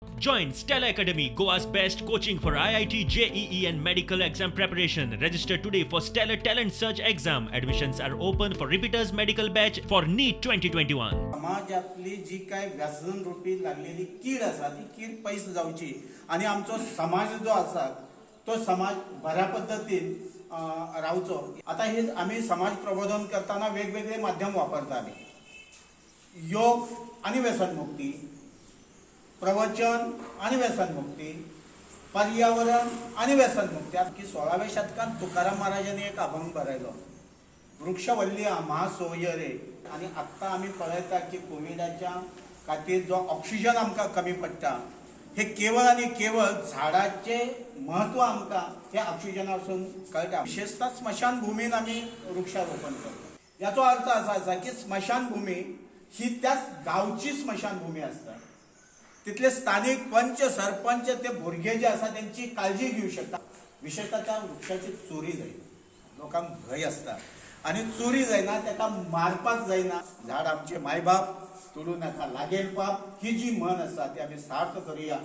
Join Stella Academy, Goa's best coaching for IIT, JEE and medical exam preparation. Register today for Stellar Talent Search exam. Admissions are open for repeaters medical batch for NEET 2021. समाजातली जी काय व्यसन रूपी लागलेली कीड आसा ती कीड पयस जावची आनी आमचो समाज जो आसा तो समाज बऱ्या पद्दतीन रावचो. आतां हे आमी समाज प्रबोधन करतना वेगवेगळे माध्यम वापरता आमी, योग आनी व्यसनमुक्ती, प्रवचन आनी व्यसनमुक्ती, पर्यावरण आनी व्यसनमुक्ती. की 16व्या शतकांत तुकाराम महाराजांनी एक अभंग बरयलो, वृक्षवल्ली आम्हा सोयरे. आनी आत्तां आमी पळयता की कोविडाच्या खातीर जो ऑक्सिजन आमकां कमी पडटा, हे केवळ आनी केवळ झाडाचें म्हत्व आमकां हे ऑक्सिजनासून कळटा. विशेषतः स्मशानभूमीन आमी वृक्षारोपण करता. याचो अर्थ असा आसा की स्मशानभूमी ही त्याच गांवची स्मशानभूमी आसता, तितले स्थानिक पंच सरपंच ते भुरगे जे आसा तेंची काळजी घेऊ शकता. विशेषतः त्या वृक्षाची चोरी जायना, लोकांक भंय आसता आनी चोरी जायना, ताका मारपाक जायना. झाड आमचे मायबाप, तोडू नाका लागेल पाप, ही जी म्हण आसा ती आमी सार्थ करुया.